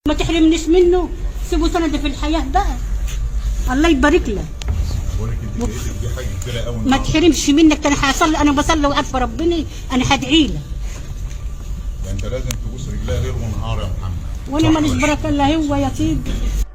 ما تحرمنيش منه، سيبوا سندي في الحياة بقى، الله يبارك لك. دي حاجه كبيره قوي، ما تحرمش منك. انا بصلي وعارفه ربنا، انا هدعي لك. ده انت لازم تبوس رجلها ليل ونهار يا محمد. وانا ماليش بركه الا هو يا سيدي.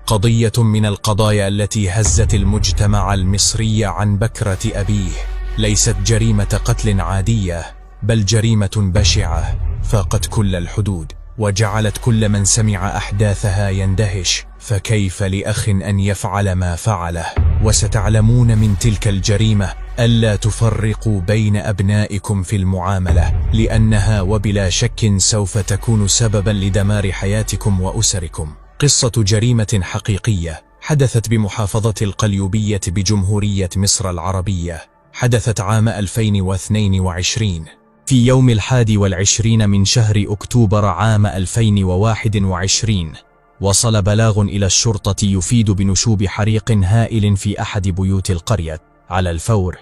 قضية من القضايا التي هزت المجتمع المصري عن بكرة أبيه ليست جريمة قتل عادية، بل جريمة بشعة فاقت كل الحدود، وجعلت كل من سمع أحداثها يندهش. فكيف لأخ أن يفعل ما فعله؟ وستعلمون من تلك الجريمة ألا تفرقوا بين أبنائكم في المعاملة، لأنها وبلا شك سوف تكون سببا لدمار حياتكم وأسركم. قصة جريمة حقيقية حدثت بمحافظة القليوبية بجمهورية مصر العربية. حدثت عام 2022 في يوم 21 من شهر أكتوبر عام 2021. وصل بلاغ إلى الشرطة يفيد بنشوب حريق هائل في أحد بيوت القرية. على الفور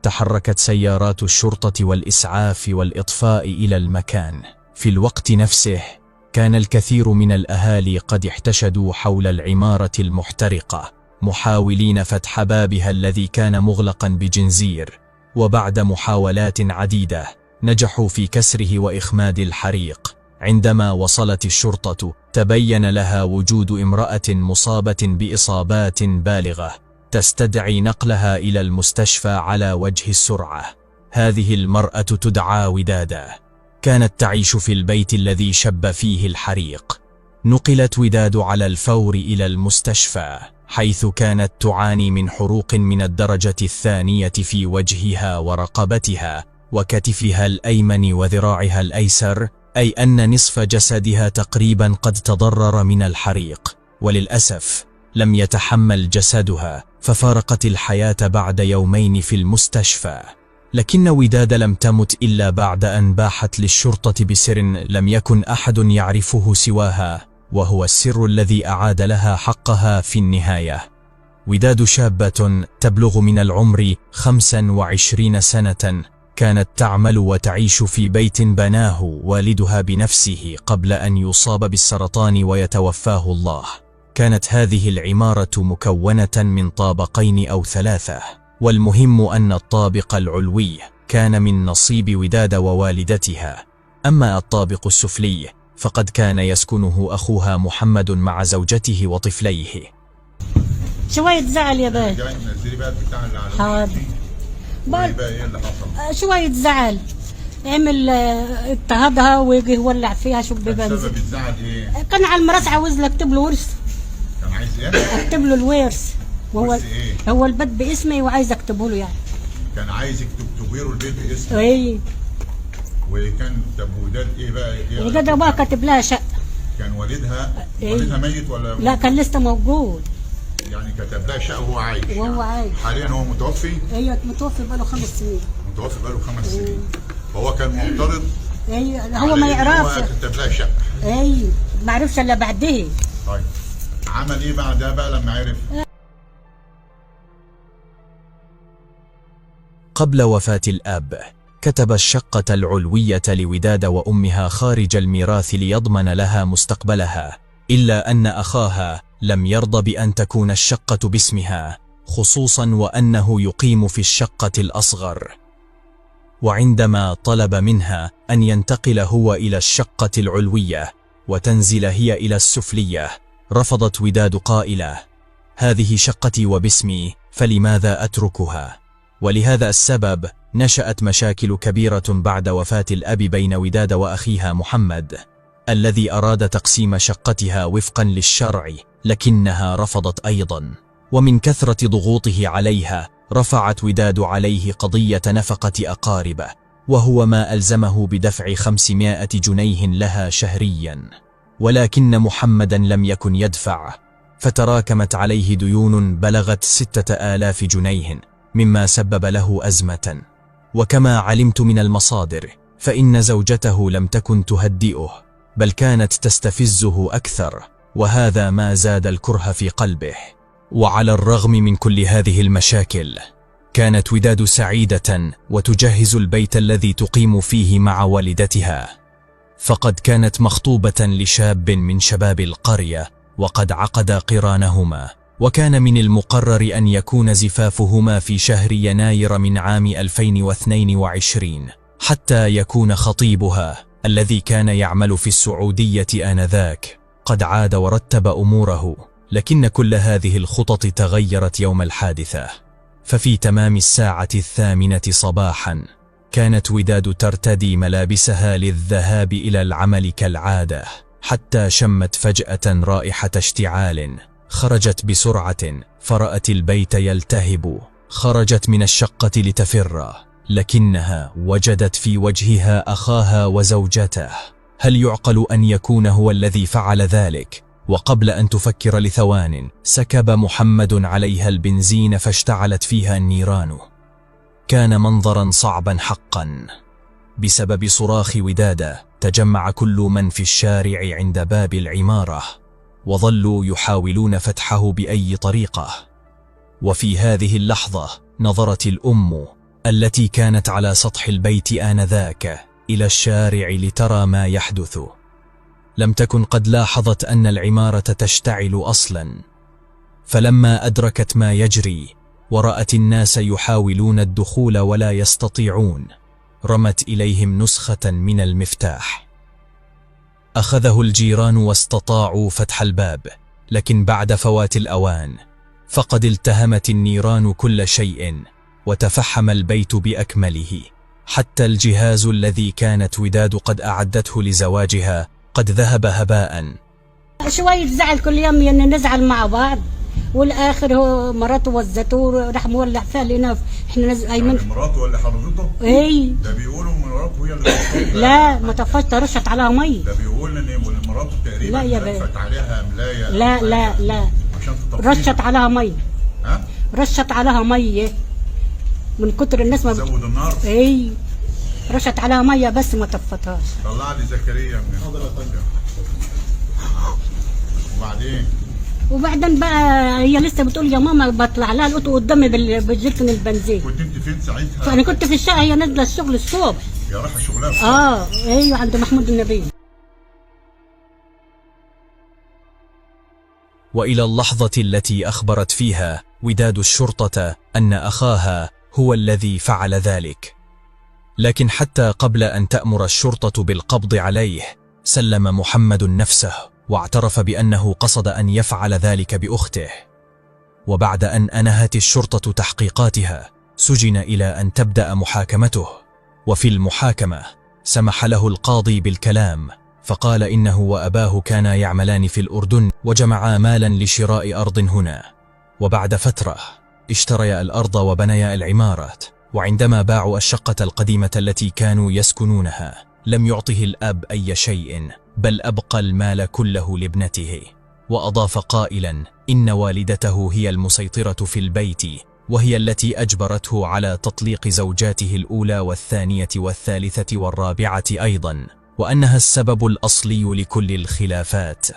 تحركت سيارات الشرطة والإسعاف والإطفاء إلى المكان. في الوقت نفسه كان الكثير من الأهالي قد احتشدوا حول العمارة المحترقة محاولين فتح بابها الذي كان مغلقا بجنزير، وبعد محاولات عديدة نجحوا في كسره وإخماد الحريق. عندما وصلت الشرطة تبين لها وجود امرأة مصابة بإصابات بالغة تستدعي نقلها إلى المستشفى على وجه السرعة. هذه المرأة تدعى ودادة، كانت تعيش في البيت الذي شب فيه الحريق. نقلت وداد على الفور إلى المستشفى، حيث كانت تعاني من حروق من الدرجة الثانية في وجهها ورقبتها وكتفها الأيمن وذراعها الأيسر، أي أن نصف جسدها تقريبا قد تضرر من الحريق. وللأسف لم يتحمل جسدها ففارقت الحياة بعد يومين في المستشفى. لكن وداد لم تمت إلا بعد أن باحت للشرطة بسر لم يكن أحد يعرفه سواها، وهو السر الذي أعاد لها حقها في النهاية. وداد شابة تبلغ من العمر 25 سنة، كانت تعمل وتعيش في بيت بناه والدها بنفسه قبل أن يصاب بالسرطان ويتوفاه الله. كانت هذه العمارة مكونة من طابقين أو 3، والمهم أن الطابق العلوي كان من نصيب وداد ووالدتها، أما الطابق السفلي فقد كان يسكنه أخوها محمد مع زوجته وطفليه. شوية زعل يا باشا. حاضر. بقى ايه اللي حصل؟ شوية زعل، عمل اضطهادها ويجي يولع فيها شوف ببنزين. سبب الزعل ايه؟ كان على المراس عاوز له اكتب له ورث. كان عايز ايه؟ اكتب له الورث، وهو إيه؟ هو البيت باسمي وعايز اكتبه له يعني. كان عايز تكتبي له البيت باسمه. ايه. وكان طب وداد ايه بقى؟ إيه وداد ابوها كاتب لها شقة. كان والدها إيه؟ والدها ميت ولا؟ لا كان لسه موجود. يعني كتب لها شقة وهو عايش. وهو عايش. حاليا هو متوفي؟ ايوه متوفي بقاله 5 سنين. متوفي بقاله 5 سنين. فهو كان معترض. ايوه هو ما يعرفش. هو كتب لها شقة. ايوه ما عرفش الا بعدها. طيب عمل ايه بعدها بقى لما عرف؟ قبل وفاة الأب كتب الشقة العلوية لوداد وأمها خارج الميراث ليضمن لها مستقبلها، إلا أن أخاها لم يرضى بأن تكون الشقة باسمها، خصوصا وأنه يقيم في الشقة الأصغر. وعندما طلب منها أن ينتقل هو إلى الشقة العلوية وتنزل هي إلى السفلية، رفضت وداد قائلة: هذه شقتي وباسمي، فلماذا أتركها؟ ولهذا السبب نشأت مشاكل كبيرة بعد وفاة الأب بين وداد وأخيها محمد، الذي أراد تقسيم شقتها وفقا للشرع، لكنها رفضت أيضا. ومن كثرة ضغوطه عليها رفعت وداد عليه قضية نفقة أقاربه، وهو ما ألزمه بدفع 500 جنيه لها شهريا، ولكن محمدا لم يكن يدفع، فتراكمت عليه ديون بلغت 6000 جنيه، مما سبب له أزمة. وكما علمت من المصادر فإن زوجته لم تكن تهدئه، بل كانت تستفزه أكثر، وهذا ما زاد الكره في قلبه. وعلى الرغم من كل هذه المشاكل كانت وداد سعيدة وتجهز البيت الذي تقيم فيه مع والدتها. فقد كانت مخطوبة لشاب من شباب القرية وقد عقد قرانهما، وكان من المقرر أن يكون زفافهما في شهر يناير من عام 2022 حتى يكون خطيبها الذي كان يعمل في السعودية آنذاك قد عاد ورتب أموره. لكن كل هذه الخطط تغيرت يوم الحادثة، ففي تمام الساعة 8 صباحا كانت وداد ترتدي ملابسها للذهاب إلى العمل كالعادة، حتى شمت فجأة رائحة اشتعال. خرجت بسرعة فرأت البيت يلتهب. خرجت من الشقة لتفر، لكنها وجدت في وجهها أخاها وزوجته. هل يعقل أن يكون هو الذي فعل ذلك؟ وقبل أن تفكر لثوان سكب محمد عليها البنزين فاشتعلت فيها النيران. كان منظرا صعبا حقا. بسبب صراخ ودادة تجمع كل من في الشارع عند باب العمارة، وظلوا يحاولون فتحه بأي طريقة. وفي هذه اللحظة نظرت الأم التي كانت على سطح البيت آنذاك إلى الشارع لترى ما يحدث. لم تكن قد لاحظت أن العمارة تشتعل أصلا، فلما أدركت ما يجري ورأت الناس يحاولون الدخول ولا يستطيعون، رمت إليهم نسخة من المفتاح. أخذه الجيران واستطاعوا فتح الباب، لكن بعد فوات الأوان، فقد التهمت النيران كل شيء وتفحم البيت بأكمله، حتى الجهاز الذي كانت وداد قد أعدته لزواجها قد ذهب هباء. شوية زعل كل يوم يعني نزعل مع بعض، والاخر هو مراته وزته راح مولع فيها لنا احنا يعني مراته ولا حضرته؟ ايه ده بيقولوا ان مراته هي اللي لا ما طفشت، رشت عليها ميه. ده بيقول ان مراته تقريبا لا يا لفت عليها ملايه. لا عشان تطفيها. رشت عليها ميه. ها؟ رشت عليها ميه من كتر الناس ما زود النار. ايه رشت عليها ميه بس ما طفتهاش. طلع لي زكريا من حضرتك. وبعدين بقى هي لسه بتقول يا ماما بطلع لها لقيته قدامي بالجركن البنزين. كنت انت فين ساعتها؟ فانا كنت في الشقه، هي نازله الشغل الصبح. يا رايحه شغلها ايوه عند محمود النبي. وإلى اللحظة التي أخبرت فيها وداد الشرطة أن أخاها هو الذي فعل ذلك. لكن حتى قبل أن تأمر الشرطة بالقبض عليه، سلم محمد نفسه واعترف بأنه قصد أن يفعل ذلك بأخته. وبعد أن أنهت الشرطة تحقيقاتها، سجن إلى أن تبدأ محاكمته. وفي المحاكمة سمح له القاضي بالكلام، فقال إنه وأباه كانا يعملان في الأردن وجمعا مالا لشراء أرض هنا، وبعد فترة اشتريا الأرض وبنيا العمارات. وعندما باعوا الشقة القديمة التي كانوا يسكنونها، لم يعطه الأب أي شيء، بل أبقى المال كله لابنته. وأضاف قائلا إن والدته هي المسيطرة في البيت، وهي التي أجبرته على تطليق زوجاته الأولى والثانية والثالثة والرابعة أيضا، وأنها السبب الأصلي لكل الخلافات،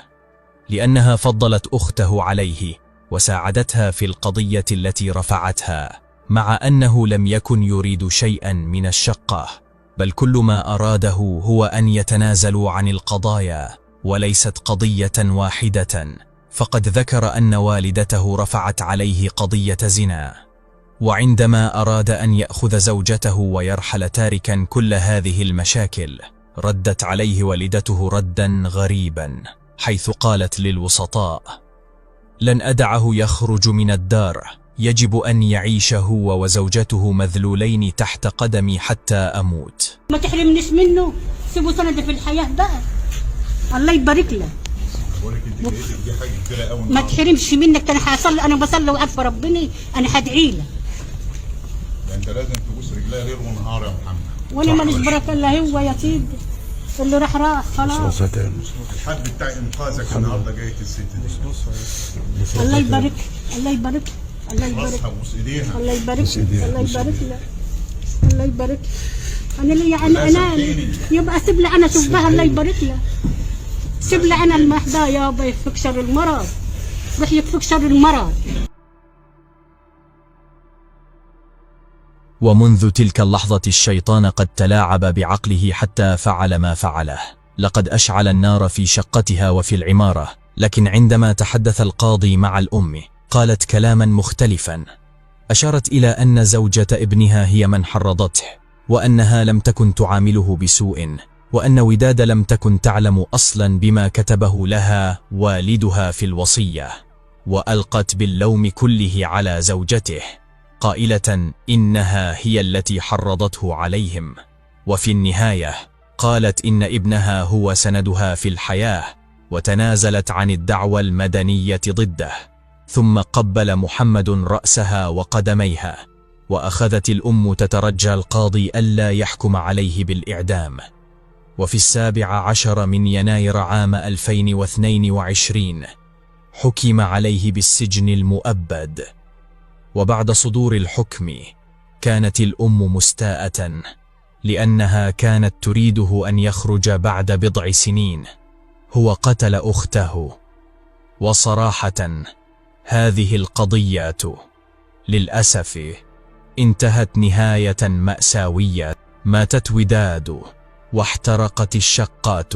لأنها فضلت أخته عليه وساعدتها في القضية التي رفعتها، مع أنه لم يكن يريد شيئا من الشقة، بل كل ما أراده هو أن يتنازلوا عن القضايا، وليست قضية واحدة. فقد ذكر أن والدته رفعت عليه قضية زنا، وعندما أراد أن يأخذ زوجته ويرحل تاركا كل هذه المشاكل، ردت عليه والدته ردا غريبا، حيث قالت للوسطاء: لن أدعه يخرج من الدار، يجب أن يعيش هو وزوجته مذلولين تحت قدمي حتى أموت. ما تحرمنيش منه، سيبه سند في الحياة بقى، الله يبارك له. دي حاجة كبيرة قوي. ما تحرمش منك، أنا بصلي وعارفة ربنا أنا هدعي له. ده أنت لازم تبوس رجلها ليل ونهار يا محمد. وأنا ماليش بركة إلا هو يا سيدي، اللي راح خلاص. الحد بتاع إنقاذك النهارده جاية الست دي. الله يبارك الله يبارك الله يبارك الله يبارك الله يبارك له الله يبارك. انا ليا انا يبقى سيب لي انا شوف بها، الله يبارك له. سيب لي انا المحضه يابا، يكفيك شر المرض، روح يكفيك شر المرض. ومنذ تلك اللحظة الشيطان قد تلاعب بعقله حتى فعل ما فعله. لقد أشعل النار في شقتها وفي العمارة، لكن عندما تحدث القاضي مع الأم قالت كلاما مختلفا. أشارت إلى أن زوجة ابنها هي من حرضته، وأنها لم تكن تعامله بسوء، وأن وداد لم تكن تعلم أصلا بما كتبه لها والدها في الوصية، وألقت باللوم كله على زوجته قائلة إنها هي التي حرضته عليهم. وفي النهاية قالت إن ابنها هو سندها في الحياة، وتنازلت عن الدعوى المدنية ضده. ثم قبل محمد رأسها وقدميها، وأخذت الأم تترجى القاضي ألا يحكم عليه بالإعدام. وفي 17 من يناير عام 2022 حكم عليه بالسجن المؤبد. وبعد صدور الحكم كانت الأم مستاءة، لأنها كانت تريده أن يخرج بعد بضع سنين. هو قتل أخته. وصراحة هذه القضية للأسف انتهت نهاية مأساوية. ماتت وداد، واحترقت الشقات،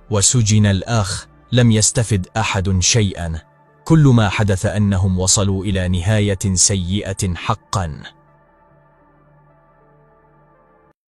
وسجن الأخ. لم يستفد أحد شيئا. كل ما حدث أنهم وصلوا إلى نهاية سيئة حقا.